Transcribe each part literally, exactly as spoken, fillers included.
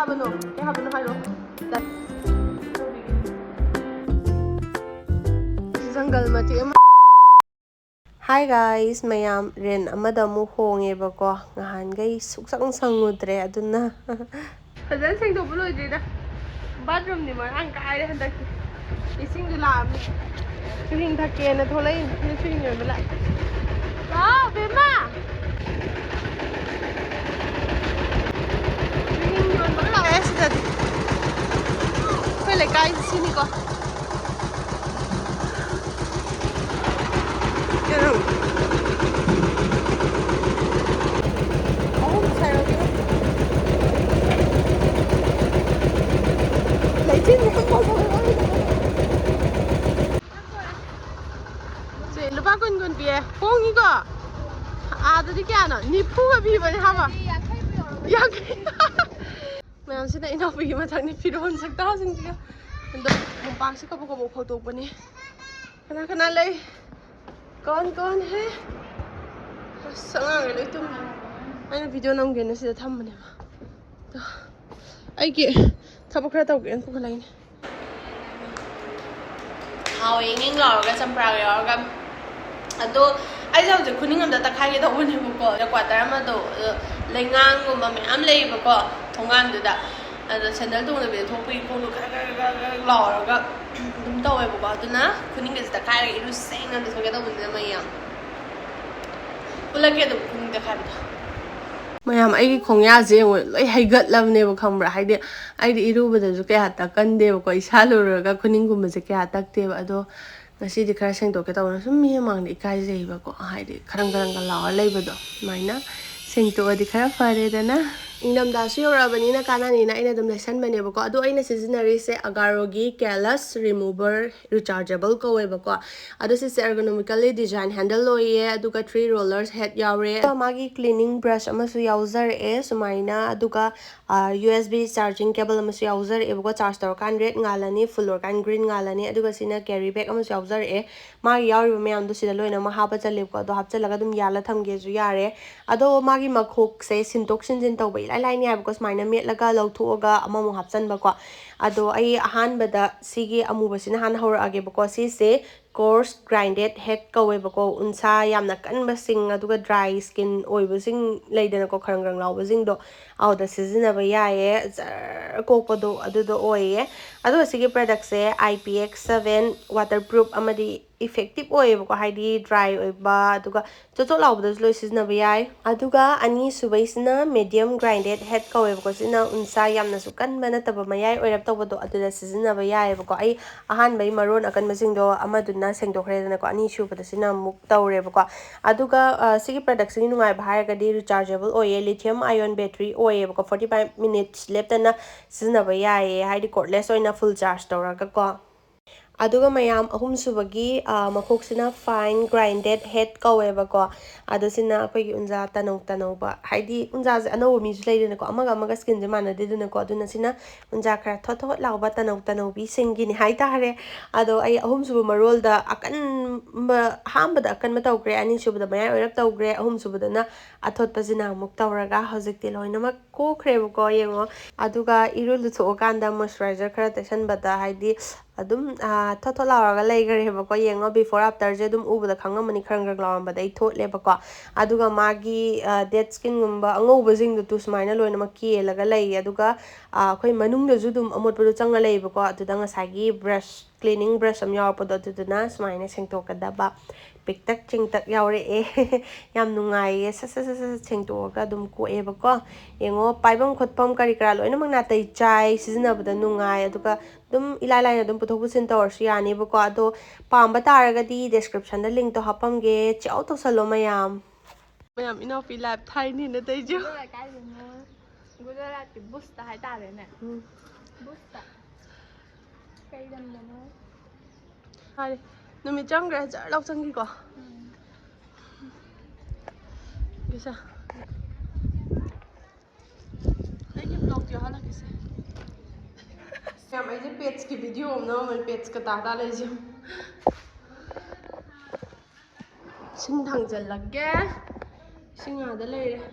ꯍꯥꯏꯕꯅꯣ? ꯀꯩ ꯍꯥꯏꯕꯅꯣ ꯍꯥꯏꯔꯣ꯫ ꯖꯪꯒꯜ ꯃꯇꯦꯛ ꯑꯃ꯫ Hi guys, ꯃꯌꯥꯝ, ꯔꯦꯟ ꯑꯃꯗ ꯑꯃꯨꯛ ꯍꯣꯡꯉꯦꯕꯀꯣ꯫ ꯉꯍꯥꯟꯈꯩ ꯁꯨꯛꯆꯪ ꯁꯪꯉꯨꯗ꯭ꯔꯦ, ꯑꯗꯨꯅ ꯐꯖꯅ ꯁꯦꯡꯗꯣꯛꯄ ꯂꯣꯏꯗ꯭ꯔꯤꯗ꯫ ꯕꯥꯠꯔꯨꯝꯗꯤ ꯃꯔꯥꯡ ꯀꯥꯏꯔꯦ ꯍꯟꯗꯛꯇꯤ꯫ ꯏꯁꯤꯡꯁꯨ ꯂꯥꯛꯑꯕꯅꯤ꯫ ꯆꯨꯍꯤꯡ ꯊꯛꯀꯦꯅ ꯊꯣꯛꯂꯛꯏꯅꯦ꯫ ꯁꯤꯗ ꯆꯨꯍꯤꯡ ꯌꯣꯟꯕ ꯂꯥꯛꯑꯦ꯫ ꯂꯥꯛꯑꯣ ꯕꯦꯝꯃ꯫ ꯆꯨꯍꯤꯡ ꯌꯣꯟꯕꯒ ꯂꯥꯛꯑꯦ ꯁꯤꯗꯗꯤ꯫ ꯑꯩꯈꯣꯏ ꯂꯩꯀꯥꯏꯁꯤ ꯁꯤꯅꯤꯀꯣ꯫ ꯀꯩꯅꯣ? ꯑꯍꯨꯝ ꯁꯥꯏꯔꯛꯀꯦ꯫ ꯂꯩꯆꯤꯟ ꯌꯥꯝ ꯐꯖꯕ꯫ ꯁꯦ, ꯂꯨꯄꯥ ꯀꯨꯟ ꯀꯨꯟ ꯄꯤꯌꯦ꯫ ꯍꯣꯡꯉꯤꯀꯣ? ꯑꯥꯗꯗꯤ ꯀꯌꯥꯅꯣ? ꯅꯤꯐꯨꯒ ꯄꯤꯕꯅꯦ ꯍꯥꯏꯕ꯫ ꯌꯥꯡꯈꯩ꯫ ꯃꯌꯥꯝꯁꯤꯅ ꯏꯅꯥꯎꯄꯤꯒꯤ ꯃꯊꯛꯅꯤ, ꯐꯤꯔꯣꯜ ꯁꯛꯇꯥꯁꯤꯡꯁꯤꯒ꯫ ꯑꯗꯣ ꯃꯣꯝꯄꯥꯛꯁꯦ ꯀꯕꯣꯛ ꯀꯕꯣꯛ ꯐꯧꯗꯣꯛꯄꯅꯦ꯫ ꯀꯅꯥ ꯀꯅꯥ ꯂꯩ? ꯀꯣꯟ ꯀꯣꯟ ꯍꯦ? ꯑꯁ, ꯑꯉꯥꯡꯈꯩ ꯂꯣꯏ ꯇꯨꯝꯃꯦ꯫ ꯑꯩꯅ ꯚꯤꯗꯤꯑꯣ ꯅꯝꯒꯦꯅ ꯁꯤꯗ ꯊꯝꯕꯅꯦꯕ꯫ ꯑꯗꯣ ꯑꯩꯒꯤ ꯊꯕꯛ ꯈꯔ ꯇꯧꯒꯦꯅ ꯄꯨꯈꯠꯂꯛꯏꯅꯦ꯫ ꯍꯥꯎꯋꯦ, ꯏꯪ ꯏꯪ ꯂꯥꯎꯔꯒ ꯆꯝꯄ꯭ꯔꯥꯒ ꯌꯥꯎꯔꯒ꯫ ꯑꯗꯣ ꯑꯩꯁꯦ ꯍꯧꯖꯤꯛ ꯈꯨꯅꯤꯡ ꯑꯝꯇ ꯇꯛꯈꯥꯏꯒꯦ ꯇꯧꯕꯅꯦꯕꯀꯣ, ꯀ꯭ꯋꯥꯇꯔ ꯑꯃꯗꯣ, ꯑꯗꯣ ꯂꯩꯉꯥꯡꯒꯨꯝꯕ ꯃꯌꯥꯝ ꯂꯩꯌꯦꯕꯀꯣ ꯊꯣꯡꯒꯥꯟꯗꯨꯗ꯫ ꯑꯗꯣ ꯁꯦꯟꯗꯜ ꯇꯣꯡꯗꯕꯤꯗ ꯊꯣꯛꯄꯒꯤ ꯈꯣꯡꯗꯣ ꯈꯔ ꯈꯔ ꯈꯔ ꯈꯔ ꯂꯥꯎꯔꯒ ꯑꯗꯨꯝ ꯇꯧꯋꯦꯕꯀꯣ꯫ ꯑꯗꯨꯅ ꯈꯨꯅꯤꯡꯒꯁꯦ ꯇꯛꯈꯥꯏꯔꯒ ꯏꯔꯨ ꯁꯦꯡꯅ ꯂꯨꯊꯣꯛꯀꯦ ꯇꯧꯕꯅꯤꯅ ꯃꯌꯥꯝ꯫ ꯎꯠꯂꯛꯀꯦ ꯑꯗꯨꯝ ꯈꯨꯅꯤꯡ ꯇꯛꯈꯥꯏꯕꯗꯣ꯫ ꯃꯌꯥꯝ, ꯑꯩꯒꯤ ꯈꯣꯡꯌꯥꯁꯦ ꯌꯦꯡꯉꯣ, ꯂꯣꯏ ꯍꯩꯒꯠꯂꯕꯅꯦꯕ, ꯈꯪꯕ꯭ꯔꯥ? ꯍꯥꯏꯗꯤ ꯑꯩꯗꯤ ꯏꯔꯨꯕꯗꯁꯨ ꯀꯌꯥ ꯇꯛꯀꯟꯗꯦꯕꯀꯣ, ꯏꯁꯥ ꯂꯨꯔꯒ ꯈꯨꯅꯤꯡꯒꯨꯝꯕꯁꯦ ꯀꯌꯥ ꯇꯛꯇꯦꯕ꯫ ꯑꯗꯣ ꯉꯁꯤꯗꯤ ꯈꯔ ꯁꯦꯡꯗꯣꯛꯀꯦ ꯇꯧꯕꯅ, ꯁꯨꯝ ꯃꯤ ꯃꯃꯥꯡꯗ ꯏꯀꯥꯏꯖꯩꯕꯀꯣ, ꯍꯥꯏꯗꯤ ꯈꯔꯪ ꯈꯔꯪꯒ ꯂꯥꯎꯔ ꯂꯩꯕꯗꯣ꯫ ꯑꯗꯨꯃꯥꯏꯅ ꯁꯦꯡꯇꯣꯛꯑꯗꯤ ꯈꯔ ꯐꯔꯦꯗꯅ꯫ ꯏꯪꯊꯝꯊꯥꯁꯨ ꯌꯧꯔꯛꯑꯕꯅꯤꯅ ꯀꯥꯟꯅꯅꯤꯅ ꯑꯩꯅ ꯑꯗꯨꯝ ꯂꯩꯁꯟꯕꯅꯦꯕꯀꯣ꯫ ꯑꯗꯣ ꯑꯩꯅ ꯁꯤꯖꯤꯟꯅꯔꯤꯁꯦ ꯑꯒꯥꯔꯣꯒꯤ ꯀꯦꯂꯁ ꯔꯤꯃꯨꯚꯔ ꯔꯤꯆꯥꯔꯖꯦꯕꯜ ꯀꯧꯋꯦꯕꯀꯣ꯫ ꯑꯗꯣ ꯁꯤꯁꯦ ergonomically design handle ꯑꯣꯏꯌꯦ, ꯑꯗꯨꯒ three rollers head ꯌꯥꯎꯔꯦ꯫ ꯑꯗꯣ ꯃꯥꯒꯤ cleaning brush ꯑꯃꯁꯨ ꯌꯥꯎꯖꯔꯛꯑꯦ ꯁꯨꯃꯥꯏꯅ, ꯑꯗꯨꯒ U S B charging cable ꯑꯃꯁꯨ ꯌꯥꯎꯖꯔꯛꯑꯦꯕꯀꯣ꯫ ꯆꯥꯔꯖ ꯇꯧꯔꯀꯥꯟ ꯔꯦꯗ ꯉꯥꯜꯂꯅꯤ, ꯐꯨꯜ ꯑꯣꯏꯔꯀꯥꯟ ꯒ꯭ꯔꯤꯟ ꯉꯥꯜꯂꯅꯤ꯫ ꯑꯗꯨꯒ ꯁꯤꯅ ꯀꯦꯔꯤ ꯕꯦꯒ ꯑꯃꯁꯨ ꯌꯥꯎꯖꯔꯛꯑꯦ꯫ ꯃꯥꯒꯤ ꯌꯥꯎꯔꯤꯕ ꯃꯌꯥꯝꯗꯣ ꯁꯤꯗ ꯂꯣꯏꯅꯃꯛ ꯍꯥꯞꯄ ꯆꯜꯂꯦꯕꯀꯣ꯫ ꯑꯗꯣ ꯍꯥꯞꯆꯜꯂꯒ ꯑꯗꯨꯝ ꯌꯥꯜꯂ ꯊꯝꯒꯦꯁꯨ ꯌꯥꯔꯦ꯫ ꯑꯗꯣ ꯃꯥꯒꯤ ꯃꯈꯣꯛꯁꯦ ꯁꯤꯟꯗꯣꯛ ꯁꯤꯟꯖꯤꯟ ꯇꯧꯕ ꯂꯥꯏ ꯂꯥꯏꯅꯤ ꯍꯥꯏꯕꯀꯣ, ꯁꯨꯃꯥꯏꯅ ꯃꯦꯠꯂꯒ ꯂꯧꯊꯣꯛꯑꯒ ꯑꯃꯃꯨꯛ ꯍꯥꯞꯆꯟꯕꯀꯣ꯫ ꯑꯗꯣ ꯑꯩ ꯑꯍꯥꯟꯕꯗ ꯁꯤꯒꯤ ꯑꯃꯨꯕꯁꯤꯅ ꯍꯥꯟꯅ ꯍꯧꯔꯛꯑꯒꯦꯕꯀꯣ꯫ ꯁꯤꯁꯦ coarse grinded head ꯀꯧꯋꯦꯕꯀꯣ꯫ ꯎꯟꯁꯥ ꯌꯥꯝꯅ ꯀꯟꯕꯁꯤꯡ, ꯑꯗꯨꯒ dry skin ꯑꯣꯏꯕꯁꯤꯡ ꯂꯩꯗꯅꯀꯣ, ꯈꯔꯪ ꯈꯔꯪ ꯂꯥꯎꯕꯁꯤꯡꯗꯣ, ꯑꯗꯨꯗ ꯁꯤꯖꯤꯟꯅꯕ ꯌꯥꯏꯌꯦ꯫ ꯖꯔ ꯀꯣꯛꯄꯗꯣ ꯑꯗꯨꯗꯣ ꯑꯣꯏꯌꯦ꯫ ꯑꯗꯨꯒ ꯁꯤꯒꯤ productꯁꯦ I P X seven waterproof ꯑꯃꯗꯤ effective ꯑꯣꯏꯌꯦꯕꯀꯣ, ꯍꯥꯏꯗꯤ dry ꯑꯣꯏꯕ, ꯑꯗꯨꯒ ꯆꯣꯠ ꯆꯣꯠ ꯂꯥꯎꯕꯗꯁꯨ ꯂꯣꯏ ꯁꯤꯖꯤꯟꯅꯕ ꯌꯥꯏ꯫ ꯑꯗꯨꯒ ꯑꯅꯤꯁꯨꯕꯩꯁꯤꯅ medium grinded head ꯀꯧꯋꯦꯕꯀꯣ꯫ ꯁꯤꯅ ꯎꯟꯁꯥ ꯌꯥꯝꯅꯁꯨ ꯀꯟꯕ ꯅꯠꯇꯕ, ꯃꯌꯥꯏ ꯑꯣꯏꯔꯞ ꯇꯧꯕꯗꯣ, ꯑꯗꯨꯗ ꯁꯤꯖꯤꯟꯅꯕ ꯌꯥꯏꯌꯦꯕꯀꯣ꯫ ꯑꯩ ꯑꯍꯥꯟꯕꯩ ꯃꯔꯣꯟ ꯑꯀꯟꯕꯁꯤꯡꯗꯣ ꯑꯃꯗꯨꯅ ꯁꯦꯡꯗꯣꯛꯈ꯭ꯔꯦꯗꯅꯀꯣ, ꯑꯅꯤꯁꯨꯕꯗ ꯁꯤꯅ ꯑꯃꯨꯛ ꯇꯧꯔꯦꯕꯀꯣ꯫ ꯑꯗꯨꯒ ꯑ, ꯁꯤꯒꯤ productꯁꯤꯒꯤ ꯅꯨꯡꯉꯥꯏꯕ ꯍꯥꯏꯔꯒꯗꯤ rechargeable ꯑꯣꯏꯌꯦ, lithium ion battery ꯑꯣꯏꯌꯦꯕꯀꯣ꯫ Forty five minutes ꯂꯦꯞꯇꯅ ꯁꯤꯖꯤꯟꯅꯕ ꯌꯥꯏꯌꯦ, ꯍꯥꯏꯗꯤ cordless ꯑꯣꯏꯅ full charge ꯇꯧꯔꯒꯀꯣ꯫ ꯑꯗꯨꯒ ꯃꯌꯥꯝ, ꯑꯍꯨꯝꯁꯨꯕꯒꯤ ꯑ, ꯃꯈꯣꯛꯁꯤꯅ fine grinded head ꯀꯧꯋꯦꯕꯀꯣ꯫ ꯑꯗꯣ ꯁꯤꯅ ꯑꯩꯈꯣꯏꯒꯤ ꯎꯟꯖꯥ ꯇꯅꯧ ꯇꯅꯧꯕ, ꯍꯥꯏꯗꯤ ꯎꯟꯖꯥꯁꯦ ꯑꯅꯧꯕ ꯃꯤꯁꯨ ꯂꯩꯗꯅꯀꯣ, ꯑꯃꯒ ꯑꯃꯒ skinꯁꯦ ꯃꯥꯟꯅꯗꯦꯗꯅꯀꯣ꯫ ꯑꯗꯨꯅ ꯁꯤꯅ ꯎꯟꯖꯥ ꯈꯔ ꯊꯣꯠ ꯊꯣꯠ ꯂꯥꯎꯕ ꯇꯅꯧ ꯇꯅꯧꯕꯤꯁꯤꯡꯒꯤꯅꯤ ꯍꯥꯏꯇꯥꯔꯦ꯫ ꯑꯗꯣ ꯑꯩ ꯑꯍꯨꯝꯁꯨꯕ ꯃꯔꯣꯜꯗ ꯑꯀꯟꯕ, ꯑꯍꯥꯟꯕꯗ ꯑꯀꯟꯕ ꯇꯧꯈ꯭ꯔꯦ, ꯑꯅꯤꯁꯨꯕꯗ ꯃꯌꯥꯏ ꯑꯣꯏꯔꯞ ꯇꯧꯈ꯭ꯔꯦ, ꯑꯍꯨꯝꯁꯨꯕꯗꯅ ꯑꯊꯣꯠꯄꯁꯤꯅ ꯑꯃꯨꯛ ꯇꯧꯔꯒ ꯍꯧꯖꯤꯛꯇꯤ ꯂꯣꯏꯅꯃꯛ ꯀꯣꯛꯈ꯭ꯔꯦꯕꯀꯣ꯫ ꯌꯦꯡꯉꯣ, ꯑꯗꯨꯒ ꯏꯔꯨ ꯂꯨꯊꯣꯛꯑꯀꯥꯟꯗ moisturizer ꯈꯔ ꯇꯩꯁꯟꯕꯗ, ꯍꯥꯏꯗꯤ ꯑꯗꯨꯝ ꯑꯥ, ꯊꯣꯠ ꯊꯣꯠ ꯂꯥꯎꯔꯒ ꯂꯩꯈ꯭ꯔꯦꯕꯀꯣ꯫ ꯌꯦꯡꯉꯣ, before afterꯁꯦ ꯑꯗꯨꯝ ꯎꯕꯗ ꯈꯪꯉꯝꯃꯅꯤ, ꯈꯔꯪ ꯈꯔꯪ ꯂꯥꯎꯔꯝꯕꯗꯩ ꯊꯣꯠꯂꯦꯕꯀꯣ꯫ ꯑꯗꯨꯒ ꯃꯥꯒꯤ ꯑꯥ, dead skinꯒꯨꯝꯕ ꯑꯉꯧꯕꯁꯤꯡꯗꯨ ꯁꯨꯃꯥꯏꯅ ꯂꯣꯏꯅꯃꯛ ꯀꯦꯜꯂꯒ ꯂꯩꯌꯦ꯫ ꯑꯗꯨꯒ ꯑꯥ, ꯑꯩꯈꯣꯏ ꯃꯅꯨꯡꯗꯁꯨ ꯑꯗꯨꯝ ꯑꯃꯣꯠꯄꯗꯣ ꯆꯪꯉ ꯂꯩꯌꯦꯕꯀꯣ꯫ ꯑꯗꯨꯗ ꯉꯁꯥꯏꯒꯤ brush, cleaning brush ꯑꯃ ꯌꯥꯎꯔꯛꯄꯗꯣ, ꯑꯗꯨꯗꯨꯅ ꯁꯨꯃꯥꯏꯅ ꯁꯦꯡꯗꯣꯛꯀꯗꯕ꯫ ꯄꯤꯛꯇꯛ ꯆꯤꯡꯇꯛ ꯌꯥꯎꯔꯛꯑꯦ꯫ ꯌꯥꯝ ꯅꯨꯡꯉꯥꯏꯌꯦ꯫ ꯁꯠ ꯁꯠ ꯁꯠ ꯁꯠ ꯁꯦꯡꯗꯣꯛꯑꯒ ꯑꯗꯨꯝ ꯀꯣꯛꯑꯦꯕꯀꯣ꯫ ꯌꯦꯡꯉꯣ, ꯄꯥꯏꯐꯝ ꯈꯣꯠꯐꯝ ꯀꯔꯤ ꯀꯔꯥ ꯂꯣꯏꯅꯃꯛ ꯅꯥꯇꯩ ꯆꯥꯏ, ꯁꯤꯖꯤꯟꯅꯕꯗ ꯅꯨꯡꯉꯥꯏ, ꯑꯗꯨꯒ ꯑꯗꯨꯝ ꯏꯂꯥꯏ ꯂꯥꯏꯅ ꯑꯗꯨꯝ ꯄꯨꯊꯣꯛ ꯄꯨꯁꯤꯟ ꯇꯧꯔꯁꯨ ꯌꯥꯅꯤꯕꯀꯣ꯫ ꯑꯗꯣ ꯄꯥꯝꯕ ꯇꯥꯔꯒꯗꯤ descriptionꯗ linkꯇꯣ ꯍꯥꯞꯄꯝꯒꯦ, check out ꯇꯧꯁꯜꯂꯣ ꯃꯌꯥꯝ꯫ ꯃꯌꯥꯝ, ꯏꯅꯥꯎꯄꯤ live ꯊꯥꯏꯅꯦꯅ ꯇꯧꯏꯁꯦ꯫ ꯀꯥꯏꯗꯅꯣ? ꯒꯨꯖꯔꯥꯠꯀꯤ ꯕꯨꯁꯇ ꯍꯥꯏꯇꯥꯔꯦꯅꯦ꯫ ꯎꯝ꯫ ꯕꯨꯁꯇ꯫ ꯀꯩ ꯂꯝꯗꯅꯣ? ꯐꯔꯦ꯫ ꯅꯨꯃꯤꯠ ꯆꯪꯈ꯭ꯔꯦ, ꯖꯔ ꯂꯥꯎ ꯆꯪꯈꯤꯀꯣ꯫ ꯎꯝ꯫ ꯄꯩꯁꯥ꯫ ꯑꯩꯒꯤ vlogꯇ ꯌꯥꯎꯍꯜꯂꯛꯀꯦꯁꯦ꯫ ꯃꯌꯥꯝ, ꯑꯩꯁꯦ petsꯀꯤ video ꯑꯃ ꯅꯝꯃꯝꯕꯅꯤ, petsꯀ ꯇꯥ ꯇꯥ ꯂꯩꯁꯦ꯫ ꯏꯁꯤꯡ ꯊꯥꯡꯖꯜꯂꯛꯀꯦ꯫ ꯏꯁꯤꯡ ꯑꯥꯗ ꯂꯩꯔꯦ꯫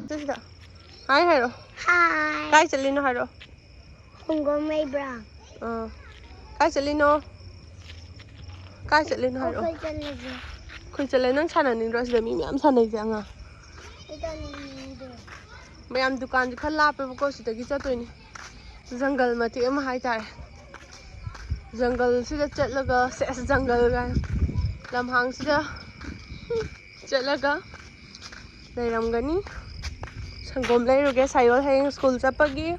ꯁꯤꯗ ꯍꯥꯏ ꯍꯥꯏꯔꯣ꯫ ꯍꯥꯏ꯫ ꯀꯥꯏ ꯆꯠꯂꯤꯅꯣ ꯍꯥꯏꯔꯣ꯫ ꯁꯪꯒꯣꯝ ꯂꯩꯕ꯭ꯔꯥ? ꯑꯥ꯫ ꯀꯥꯏ ꯆꯠꯂꯤꯅꯣ? ꯀꯥꯏ ꯆꯠꯂꯤꯅꯣ ꯍꯥꯏꯔꯣ꯫ ꯑꯩꯈꯣꯏ ꯆꯠꯂꯁꯦ꯫ ꯑꯩꯈꯣꯏ ꯆꯠꯂꯦ꯫ ꯅꯪ ꯁꯥꯟꯅꯅꯤꯡꯗ꯭ꯔꯣ ꯁꯤꯗ ꯃꯤ ꯃꯌꯥꯝ ꯁꯥꯟꯅꯩꯁꯦ ꯑꯉꯥꯡ? ꯑꯩ ꯆꯠꯅꯤꯡꯗꯦ꯫ ꯃꯌꯥꯝ ꯗꯨꯀꯥꯟꯁꯦ ꯈꯔ ꯂꯥꯞꯄꯦꯕꯀꯣ, ꯁꯤꯗꯒꯤ ꯆꯠꯇꯣꯏꯅꯦ꯫ ꯖꯪꯒꯜ ꯃꯇꯦꯛ ꯑꯃ ꯍꯥꯏꯇꯥꯔꯦ꯫ ꯖꯪꯒꯜꯁꯤꯗ ꯆꯠꯂꯒ, ꯁꯦꯁ, ꯖꯪꯒꯜ ꯀꯥꯏꯅ, ꯂꯝꯍꯥꯡꯁꯤꯗ ꯆꯠꯂꯒ ꯂꯩꯔꯝꯒꯅꯤ꯫ ꯁꯪꯒꯣꯝ ꯂꯩꯔꯨꯒꯦ ꯁꯥꯏꯌꯣꯜ ꯍꯌꯦꯡ ꯁ꯭ꯀꯨꯜ ꯆꯠꯄꯒꯤ꯫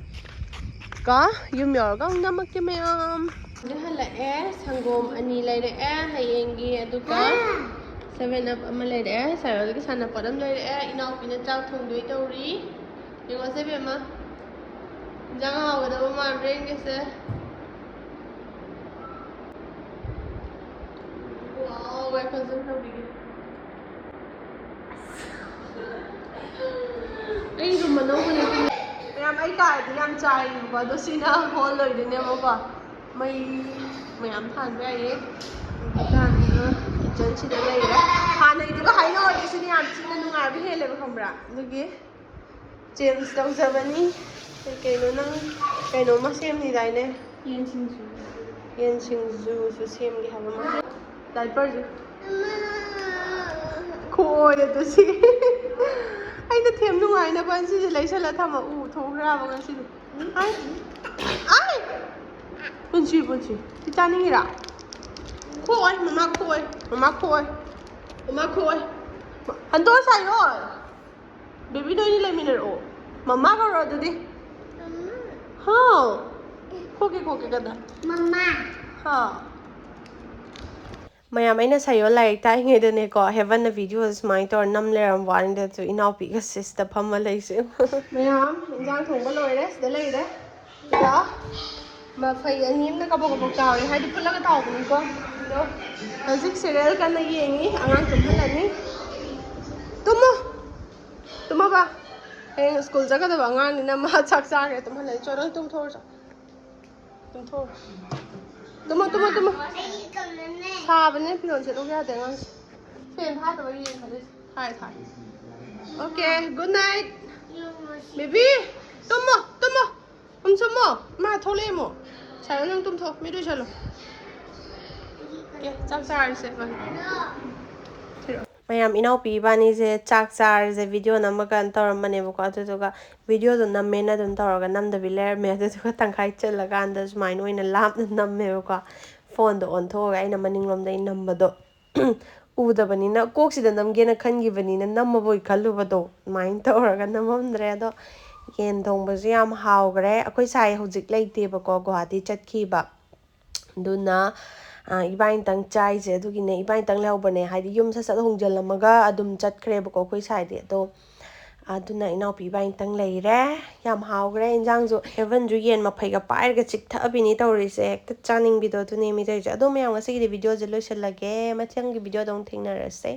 ꯀ ꯌꯨꯝ ꯌꯧꯔꯒ ꯑꯃꯨꯛ ꯅꯝꯃꯛꯀꯦ ꯃꯌꯥꯝ꯫ ꯑꯗꯨ ꯍꯜꯂꯛꯑꯦ꯫ ꯁꯪꯒꯣꯝ ꯑꯅꯤ ꯂꯩꯔꯛꯑꯦ ꯍꯌꯦꯡꯒꯤ, ꯑꯗꯨꯒ ꯁꯚꯦꯟ ꯑꯞ ꯑꯃ ꯂꯩꯔꯛꯑꯦ꯫ ꯁꯥꯏꯌꯣꯜꯒꯤ ꯁꯥꯟꯅꯄꯣꯠ ꯑꯃ ꯂꯩꯔꯛꯑꯦ꯫ ꯏꯅꯥꯎꯄꯤꯅ ꯆꯥꯛ ꯊꯣꯡꯗꯣꯏ ꯇꯧꯔꯤ꯫ ꯌꯦꯡꯉꯣꯁꯦ ꯕꯦꯝꯃ, ꯏꯟꯖꯥꯡ ꯍꯥꯎꯒꯗꯕ ꯃꯥꯟꯕ꯭ꯔꯥ ꯌꯦꯡꯒꯦꯁꯦ꯫ ꯋꯥꯎ, ꯋꯦꯜꯀꯝ ꯇꯧꯕꯤꯒꯦ꯫ ꯑꯩ ꯔꯨꯝ ꯑꯅꯧꯕꯅꯦ꯫ ꯃꯌꯥꯝ, ꯑꯩ ꯀꯥꯗꯤ ꯌꯥꯝ ꯆꯥꯎꯋꯦꯕꯀꯣ, ꯑꯗꯣ ꯁꯤꯅ ꯍꯣꯜ ꯑꯣꯏꯗꯣꯏꯅꯦꯕꯀꯣ꯫ ꯃꯩ ꯃꯌꯥꯝ ꯊꯥꯟꯕ ꯌꯥꯏꯌꯦ꯫ ꯑꯗꯨꯀꯥꯟꯗ ꯀꯤꯠꯆꯟꯁꯤꯗ ꯂꯩꯔꯦ꯫ ꯍꯥꯟꯅꯒꯤꯗꯨꯒ ꯍꯥꯏꯅꯧꯔꯗꯤ ꯁꯤꯅ ꯌꯥꯝ ꯊꯤꯅ ꯅꯨꯡꯉꯥꯏꯕ ꯍꯦꯜꯂꯦꯕ, ꯈꯪꯕ꯭ꯔꯥ? ꯑꯗꯨꯒꯤ ꯆꯦꯟꯖ ꯇꯧꯖꯕꯅꯤ꯫ ꯀꯩ ꯀꯩꯅꯣ ꯅꯪ ꯀꯩꯅꯣꯝꯃ ꯁꯦꯝꯅꯤꯗꯥꯏꯅꯦ? ꯌꯦꯟ ꯁꯤꯡꯖꯨ꯫ ꯌꯦꯟ ꯁꯤꯡꯖꯨꯁꯨ ꯁꯦꯝꯒꯦ ꯍꯥꯏꯕ ꯃꯥꯜꯂꯦ꯫ ꯗꯥꯏꯄꯔꯁꯨ꯫ ꯈꯨꯑꯣꯏ ꯑꯗꯨ ꯁꯤ꯫ ꯑꯩꯅ ꯊꯦꯝ ꯅꯨꯡꯉꯥꯏꯅꯕ ꯁꯤꯁꯦ ꯂꯩꯁꯜꯂ ꯊꯝꯃ ꯎ ꯊꯣꯛꯈ꯭ꯔꯕ ꯉꯁꯤꯗꯤ꯫ ꯑꯥꯏ! ꯑꯥꯏ! ꯄꯨꯟꯁꯤ, ꯄꯨꯟꯁꯤ꯫ ꯁꯤ ꯆꯥꯅꯤꯡꯉꯤꯔꯥ? ꯈꯣꯛꯑꯣꯏ, ꯃꯃꯥ ꯈꯣꯛꯑꯣꯏ꯫ ꯃꯃꯥ ꯈꯣꯛꯑꯣꯏ꯫ ꯃꯃꯥ ꯈꯣꯛꯑꯣꯏ꯫ ꯍꯟꯗꯣꯛꯑꯣ ꯁꯥꯏꯌꯣ꯫ ꯕꯦꯕꯤ, ꯅꯣꯏꯅꯤ ꯂꯩꯃꯤꯟꯅꯔꯛꯑꯣ꯫ ꯃꯃꯥ ꯀꯧꯔꯣ ꯑꯗꯨꯗꯤ꯫ ꯍꯥꯎ꯫ ꯈꯣꯛꯀꯦ, ꯈꯣꯛꯀꯦ ꯀꯟꯅ꯫ ꯃꯃꯥ꯫ ꯍꯥꯎ꯫ ꯃꯌꯥꯝ, ꯑꯩꯅ ꯁꯥꯏꯌꯣ ꯂꯥꯏꯔꯤꯛ ꯇꯥꯛꯏꯉꯩꯗꯅꯦꯀꯣ, ꯍꯦꯕꯟꯅ ꯚꯤꯗꯤꯑꯣꯁꯦ ꯁꯨꯃꯥꯏꯅ ꯇꯧꯔ ꯅꯝ ꯂꯩꯔꯝꯕ ꯋꯥꯅꯤꯗ, ꯑꯗꯨ ꯏꯅꯥꯎꯄꯤꯒ ꯁꯤꯁꯇ ꯐꯝꯃ ꯂꯩꯁꯦ꯫ ꯃꯌꯥꯝ, ꯏꯟꯖꯥꯡ ꯊꯣꯡꯕ ꯂꯣꯏꯔꯦ, ꯁꯤꯗ ꯂꯩꯔꯦ꯫ ꯁꯤꯗ ꯃꯐꯩ ꯑꯅꯤ ꯑꯃꯅ ꯀꯕꯛ ꯀꯕꯛ ꯇꯥꯎꯔꯦ, ꯍꯥꯏꯗꯤ ꯐꯨꯠꯂꯒ ꯇꯥꯎꯕꯅꯤꯀꯣ꯫ ꯑꯗꯣ ꯍꯧꯖꯤꯛ ꯁꯤꯔꯤꯌꯦꯜ ꯀꯟꯅ ꯌꯦꯡꯉꯤ, ꯑꯉꯥꯡ ꯇꯨꯝꯍꯜꯂꯅꯤ꯫ ꯇꯨꯝꯃꯣ, ꯇꯨꯝꯃꯣꯕ꯫ ꯍꯌꯦꯡ ꯁ꯭ꯀꯨꯜ ꯆꯠꯀꯗꯕ ꯑꯉꯥꯡꯅꯤꯅ ꯃꯥ ꯆꯥꯛ ꯆꯥꯈ꯭ꯔꯦ꯫ ꯇꯨꯝꯍꯜꯂꯅꯤ꯫ ꯆꯣ, ꯅꯪ ꯇꯨꯝꯊꯣꯛꯎꯔꯣ ꯆꯣ꯫ ꯇꯨꯝꯊꯣꯛꯎꯔꯣ꯫ ꯇꯨꯝꯃꯣ, ꯇꯨꯝꯃꯣ, ꯇꯨꯝꯃꯣ꯫ ꯑꯩꯒꯤ ꯀꯝꯅꯅꯦ꯫ ꯁꯥꯕꯅꯦ, ꯐꯤꯔꯣꯜ ꯁꯦꯠꯂꯧꯕ ꯌꯥꯗꯦ ꯑꯉꯥꯡꯁꯦ꯫ ꯐꯦꯟ ꯊꯥꯗꯕꯒꯤ ꯌꯦꯡꯈꯠꯂꯤꯁꯦ꯫ ꯊꯥꯏ, ꯊꯥꯏ꯫ Okay, good night. ꯕꯦꯕꯤ, ꯇꯨꯝꯃꯣ, ꯇꯨꯝꯃꯣ꯫ ꯑꯃꯨꯛ ꯆꯨꯝꯃꯣ꯫ ꯏꯃꯥ ꯊꯣꯛꯂꯛꯑꯦ ꯑꯃꯨꯛ꯫ ꯁꯥꯏꯔ, ꯅꯪ ꯇꯨꯝꯊꯣꯛ꯫ ꯃꯤꯠ ꯎꯏꯁꯜꯂꯣ꯫ ꯑꯣꯀꯦ, ꯆꯥꯛ ꯆꯥꯔꯁꯦ꯫ ꯃꯌꯥꯝ, ꯏꯅꯥꯎꯄꯤ ꯏꯕꯥꯅꯤꯁꯦ ꯆꯥꯛ ꯆꯥꯔꯁꯦ, ꯚꯤꯗꯤꯑꯣ ꯅꯝꯃꯒꯅ ꯇꯧꯔꯝꯕꯅꯦꯕꯀꯣ꯫ ꯑꯗꯨꯗꯨꯒ ꯚꯤꯗꯤꯑꯣꯗꯣ ꯅꯝꯃꯦꯅ ꯑꯗꯨꯝ ꯇꯧꯔꯒ ꯅꯝꯗꯕꯤ ꯂꯩꯔꯝꯃꯦ꯫ ꯑꯗꯨꯗꯨꯒ ꯇꯪꯈꯥꯏ ꯆꯜꯂꯀꯥꯟꯗ ꯁꯨꯃꯥꯏꯅ ꯑꯣꯏꯅ ꯂꯥꯞꯅ ꯅꯝꯃꯦꯕꯀꯣ꯫ ꯐꯣꯟꯗꯣ ꯑꯣꯟꯊꯣꯛꯑꯒ ꯑꯩꯅ ꯃꯅꯤꯡꯂꯣꯝꯗꯒꯤ ꯅꯝꯕꯗꯣ ꯎꯗꯕꯅꯤꯅ, ꯀꯣꯛꯁꯤꯗ ꯅꯝꯒꯦꯅ ꯈꯟꯈꯤꯕꯅꯤꯅ ꯅꯝꯃꯕꯣꯏ ꯈꯜꯂꯨꯕꯗꯣ, ꯑꯗꯨꯃꯥꯏꯅ ꯇꯧꯔꯒ ꯅꯝꯃꯝꯗ꯭ꯔꯦ꯫ ꯑꯗꯣ ꯌꯦꯟ ꯊꯣꯡꯕꯁꯨ ꯌꯥꯝ ꯍꯥꯎꯈ꯭ꯔꯦ꯫ ꯑꯩꯈꯣꯏ ꯁꯥꯏ ꯍꯧꯖꯤꯛ ꯂꯩꯇꯦꯕꯀꯣ, ꯒꯨꯍꯥꯇꯤ ꯆꯠꯈꯤꯕ꯫ ꯑꯗꯨꯅ, ꯑ, ꯏꯕꯥꯅꯤꯇꯪ ꯆꯥꯏꯁꯦ꯫ ꯑꯗꯨꯒꯤꯅꯦ, ꯏꯕꯥꯅꯤꯇꯪ ꯂꯩꯍꯧꯕꯅꯦ꯫ ꯍꯥꯏꯗꯤ ꯌꯨꯝ ꯁꯠ ꯁꯠ ꯍꯣꯡꯖꯤꯜꯂꯝꯃꯒ ꯑꯗꯨꯝ ꯆꯠꯈ꯭ꯔꯦꯕꯀꯣ ꯑꯩꯈꯣꯏ ꯁꯥꯏꯗꯤ꯫ ꯑꯗꯣ ꯑꯗꯨꯅ ꯏꯅꯥꯎꯄꯤ ꯏꯕꯥꯅꯤꯇꯪ ꯂꯩꯔꯦ꯫ ꯌꯥꯝ ꯍꯥꯎꯈ꯭ꯔꯦ ꯏꯟꯖꯥꯡꯁꯨ꯫ ꯍꯦꯕꯟꯁꯨ ꯌꯦꯟ ꯃꯐꯩꯒ ꯄꯥꯏꯔꯒ ꯆꯤꯛꯊꯛꯑꯕꯤꯅꯤ ꯇꯧꯔꯤꯁꯦ꯫ ꯍꯦꯛꯇ ꯆꯥꯅꯤꯡꯕꯤꯗꯣ ꯑꯗꯨꯅꯦ ꯃꯤ ꯇꯧꯔꯤꯁꯦ꯫ ꯑꯗꯣ ꯃꯌꯥꯝ, ꯉꯁꯤꯒꯤꯗꯤ ꯚꯤꯗꯤꯑꯣꯁꯦ ꯂꯣꯏꯁꯤꯜꯂꯒꯦ꯫ ꯃꯊꯪꯒꯤ ꯚꯤꯗꯤꯑꯣꯗ ꯑꯃꯨꯛ ꯊꯦꯡꯅꯔꯁꯦ꯫